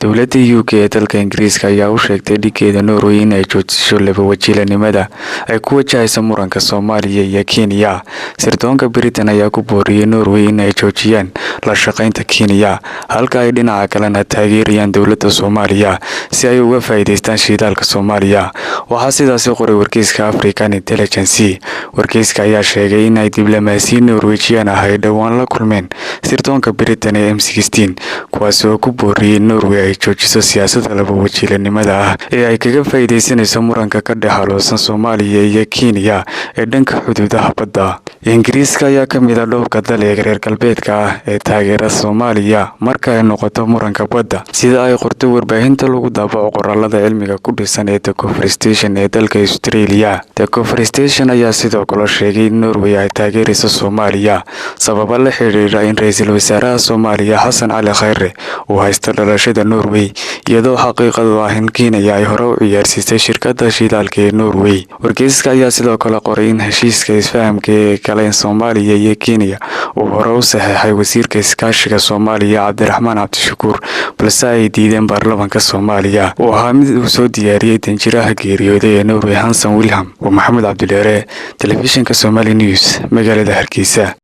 Dowladda UK ee dalka Ingiriiska ayaa u sheegtay dhiggeeda Norway in ay joojiso laba-wajiilanimada ay ku wajahayso muranka Soomaaliya iyo Kenya. Sirdoonka Britain ayaa ku booriyay Norway in ay joojiyaan la shaqaynta Kenya, halka ay dhinaca kalena taageerayaan dowladda Soomaaliya si ay uga faa'iidaystaan shidaalka Soomaaliya. Waxaa sidaasi qoray wargeyska African Intelligence. Wargeyska ayaa sheegay in ay diblomaasiyiin Norwejian ah ay dhowaan la kulmeen sirdoonka Britain ee M16, kuwaas oo ku booriyay Norway ay joojiso siyaasadda laba-wajiilanimada ah ee ay kaga faa'iidaysanayso muranka ka dhex aloosan Soomaaliya iyo Kenya ee dhanka xuduudaha badda. Ingiriiska ayaa ka mid ah dhowrka dal ee reer galbeedka ah ee taageera Soomaaliya marka ay noqoto muranka badda, sida ay qortay warbaahinta lagu daabaco qoraalada cilmiga ku dhisan ee The Conversation ee dalka Australia. The Conversation ayaa sidoo kale sheegay in Norway ay taageerayso Soomaaliya sababo la xiriira in ra'iisul wasaaraha Soomaaliya Xasan Cali Khayre uu haysto dhalashada Norway, iyadoo xaqiiqadu ah in Kenya ay hore u ciyaarsiisay shirkadda shidaalka ee Norway. Wargeyska ayaa sidoo kale qoray in heshiiska isfahamka ee galeen Soomaaliya iyo Kenya uu hore u saxeexay wasiirka iskaashiga Soomaaliya Cabdiraxmaan Cabdishakuur, balse ay diideen baarlamaanka Soomaaliya. Uu ahaa mid uu soo diyaariyey danjiraha geeriyooday ee Norway Hansen Wilhelm. Waa Maxamed Cabdidheere, Telefishinka Somali News, magaalada Hargeysa.